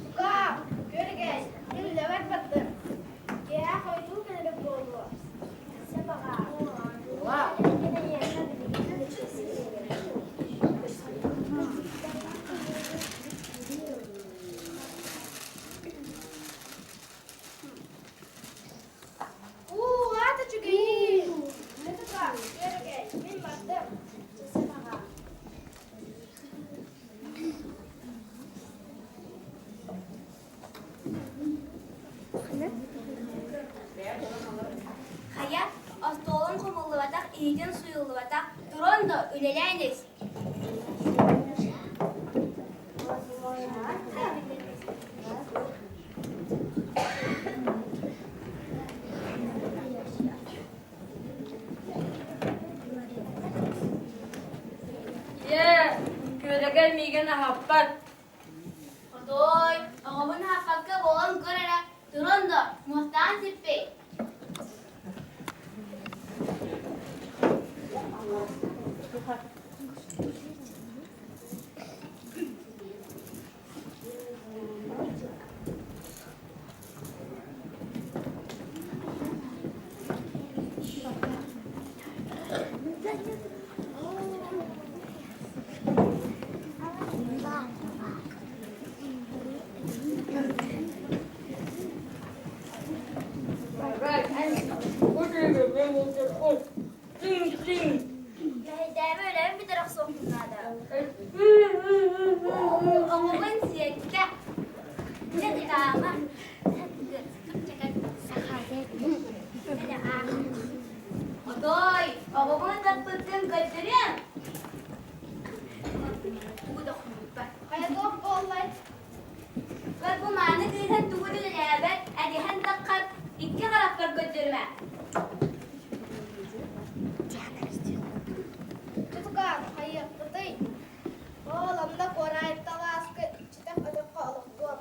Тукаа, күөрэгэй, мин үлэбэр бардым. Киэһэ хойутуу кэлэрэ буолуо. Уу, аата үчүгэйин! Тукаа, күөрэгэй, мин бардым. Хайа, остуолун хомуллубатах, иһитин сууйуллубатах, туран да үлэлээн ис. Ийээ, күөрэгэй миигин аһаппат. Хотуой, оҕобун аһаппакка буолан көр эрэ, туран да, муостаан сиппий. Мэһэйдээбэ үлэбин бүтэрэ охсуохпун наада. Оҥоһун сиэттэ. Дьэ ытаама. Отой, оҕобун ытаппыккын көрдөрүөм. Тугу да хомуйбат. Хайа туох буоллай? Бу бу мааны кыыһын тугу да үлэлээбэт, эдиһэн таххар икки харахпар көрдөрүмэ. Тутукаан, хайыахпытый? Оол, онно куораайытталааскы иччитэх өтөххө олохтуом.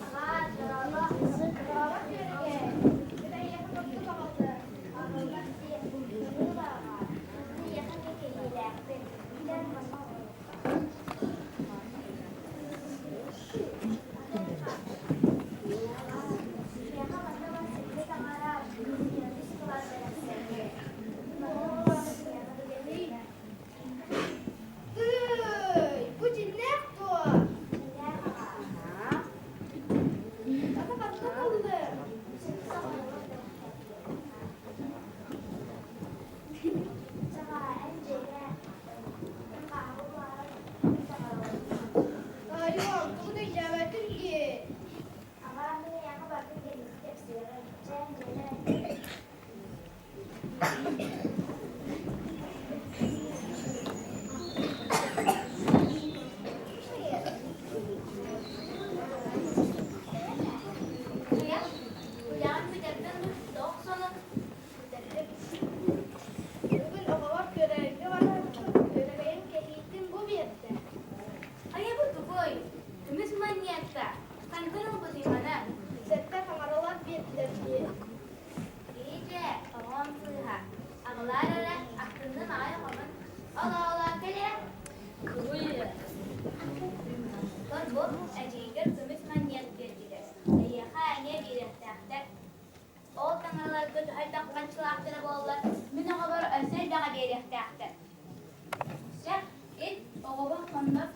Аҕаа, дорообо. Дорообо, күөрэгэй. Мин эйиэхэ бурдук аҕаллым. Аҕалбат дии, ылыы аҕаа. Мин эйиэхэ эмиэ кэһиилээхпин. Дьэ, манна олоруохха. Миэхэ манна барсыкка таҥара, үс кылаан бэлэхсэргэ. Тыый, бу дьиннээх дуо? Дьиннээх аҕаа. Ата ханна ыллым? Таайыам, тугу да өйдөөбөтүм дии. Үлэҕин бүтэрдин тоох сонун Бүгүн оҕолор күөрэйгэ баран күөрэгэйим кэһиитин бу биэрдэ. Хайа бу тугуй? Көмүс манньыатта. Хантан ылбытый маны? Сэттэ таҥаралар биэрдилэр дии. Иитэ, оҕом сыыһа. Аҕалаар эрэ, ахтынным аҕай оҕобун. Ол оҕолоор кэл эрэ. Тугуй Оттон бу эдьиийгэр көмүс манньыат биэрдилэр. Эйиэхэ эмиэ биэриэхтээхтэр. Ол таҥараларга төһө элбэх ханчылаахтара буоллар, мин оҕобор өссө элбэҕи биэриэхтээхтэр. Чэ, ит, оҕобун хоннор.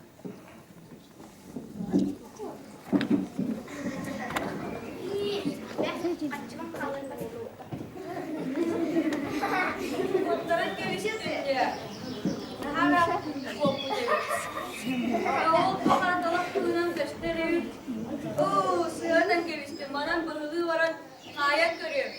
Ии, бэс, хаччыбын хаалларбат. Отторон кэбистим дьэ. Наһаа ыраах буолбут эбит. Ол туохана талах кыынан көстөр эбит. Оо, сыанан кэбистим, манан быһылыы баран хаайан көрүөм.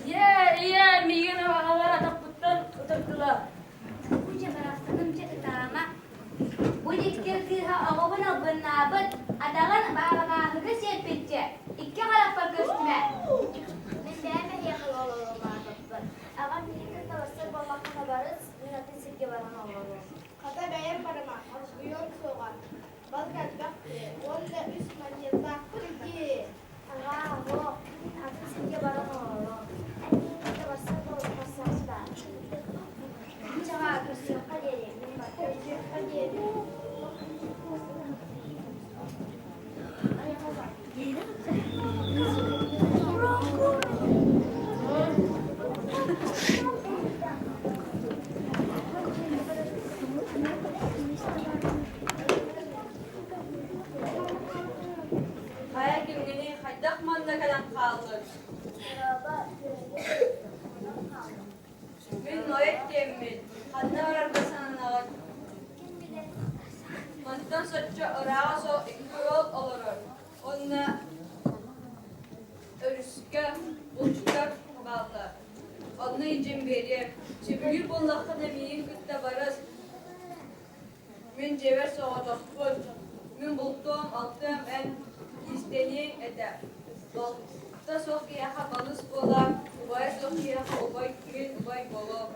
Ийээ, ийээ, миигин аҕалар атахпыттан ытырдылар. Бу дьэ барахсаным дьэ ытаама. Бу диккир кыыһа оҕобун албыннаабыт, атаҕын баабабааһыга сиэппитчэ, икки харахпар көстүмэ. Мин бэйэм эһиэхэ олоруомаабыппын. Аҕам миигин кытта барсар буоллаххына барыс, мин атын сиргэ баран олоруом. Хата бэйэм барыма, оргуйуом суоҕа. Балык элбэх дии, уонна үс манньыаттаахпын дии. Аҕаа, оҕо, мин атын сиргэ баран олоруом. Эн миигин кытта барсар буоллаххына даа. Чаҕаа, көрсүөххэ диэри, мин көрсүөххэ диэри. Хайа кимҥиний, хайдах манна кэлэн хааллыҥ? Мин Ноет диэммин, ханна барарга сананаҕын? Мантан соччо ырааҕа суох икки уол олорор. Уонна өрүскэ булчуттар. хаалла. Онно илдьэн биэриэм. Сөбүлүүр буоллаххына миигин кытта барыс. Мин дьиэбэр соҕотохпун. Мин бултуом, алтыам эн иистэниэҥ этэ. Балта суох киһиэхэ балыс буолар, убайа суох киһиэхэ убай күн убай буолуом.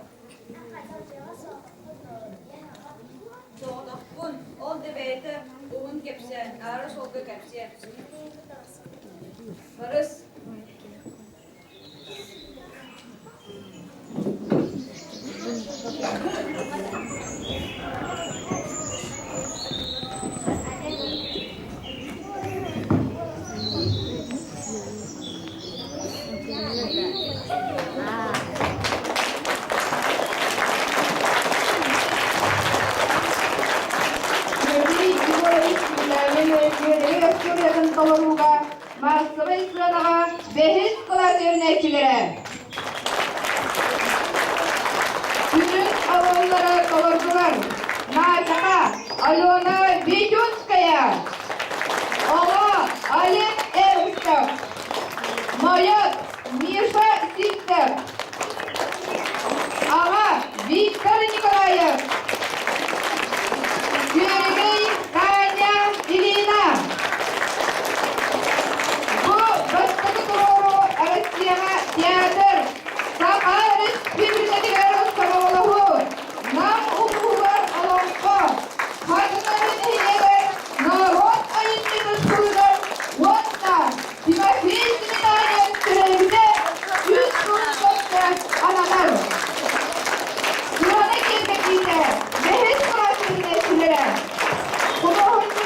Соҕотохпун, ол да бэйэтэ уһун кэпсээн, аара суолга кэпсиэм. Барыс. Дмитрий Егорович Михайлович үөрэҕи остуоруйатын толорууга маассабай сыанаҕа бэһис кылаас үөрэнээччилэрэ Сүрүн оруоллары толордулар Натаха Алена Витюнская, Оҕо Олег Эрустов, Мойот Миша Сивцев, Аҕа Виктор Николаев, Күөрэгэй Таня Ирина. Бу бастакы туруору Россияҕа театр Саха Өрөспүүбүлүкэтигэр сомоҕолоһуу Нам улууһугар олоҥхо Хатылы нэһилиэгэр норуот айымньытын сылыгар уонна Тимофей Сметанин төрөөбүтэ 100 сыл ананар. Сыана киэргэтиитэ бэһис кылаас үөрэнээччилэрэ. Худуоһунньук.